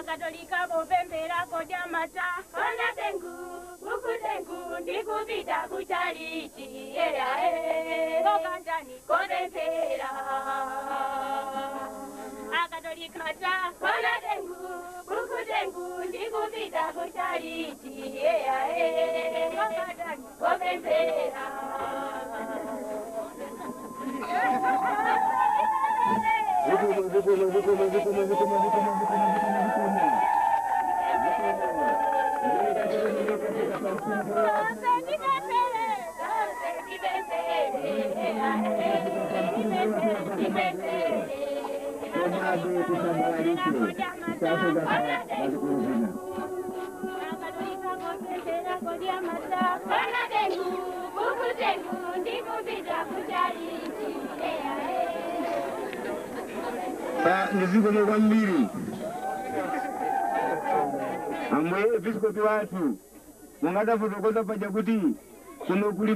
Akatolika popemphera kodya mata. Kona tengu, buku tengu, ndikupita kuchalichi, eya e. Kokandani, kopemphera. Akatolika mata. Kona tengu, buku tengu, ndikupita kuchalichi, eya e. Kokandani, kopemphera. Zikomo, zikomo, zikomo, zikomo, zikomo, zikomo, zikomo, zikomo, zikomo. Komabe tisambalalitse, tisasoka mazikulu zina. Ndizikomo kwambiri ambuye episkopi wathu mungadafotokoza paja kuti kuno kuli.